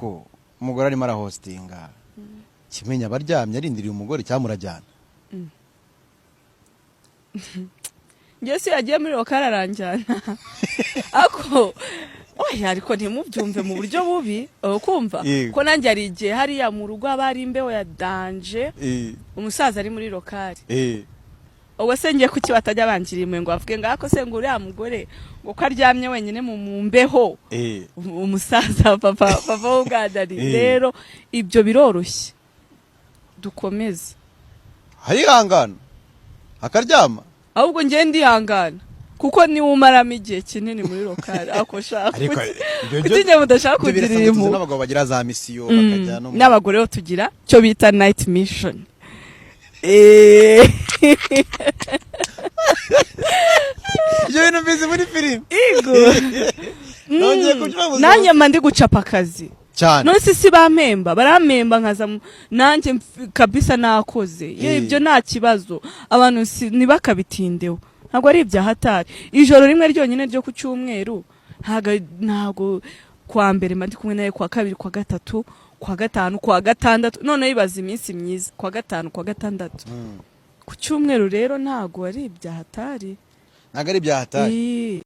Koko umugore arimo arahostinga, Kimenyi aba aryamye arindiriye umugore cyangwa murajyana? Njye si yagiye muri local aranjyana ako oya, ariko ntimubyumve mu buryo bubi, kumva ko nanjye hari igihe hariya mu rugo haba hari imbeho ya danger, umusaza ari muri local. Ubwo se ngiye kuki batajya bangira imwe ngo bavuge ngo ako se ngo uriya mugore ngo ko aryamye wenyine mu mbeho, umusaza papa w'ubwadari? Rero ibyo biroroshye, dukomeze. Harihangana akaryama. Ahubwo ngiye ndihangana kuko niwe umaramo igihe kinini muri local ako shaka. Ariko ibyo Kuki njye mudashaka ibyo kugirira birasa tuzi impuhwe? n'abagabo bagira za mission bakajya no N'abagore bo tugira cyo bita night mission. Ibyo bintu mbizi muri filime. Igo. Nongeye kubyumva mu Nanjye mba ndi gucapa akazi. Cyane. None se si bampemba? Barampemba nkaza nanjye kabisa nakoze. Ye, ibyo nta kibazo, abantu ntibakabitindeho, ntabwo ari ibya hatari. Ijoro rimwe ryonyine ryo ku cyumweru, ntabwo kwa mbere mba ndi kumwe nawe, kwa kabiri, kwa gatatu, kwa gatanu, kwa gatandatu, noneho ibaza iminsi myiza, kwa gatanu, kwa gatandatu, ku cyumweru. Rero ntabwo ari ibya hatari. Ntabwo ari ibya hatari.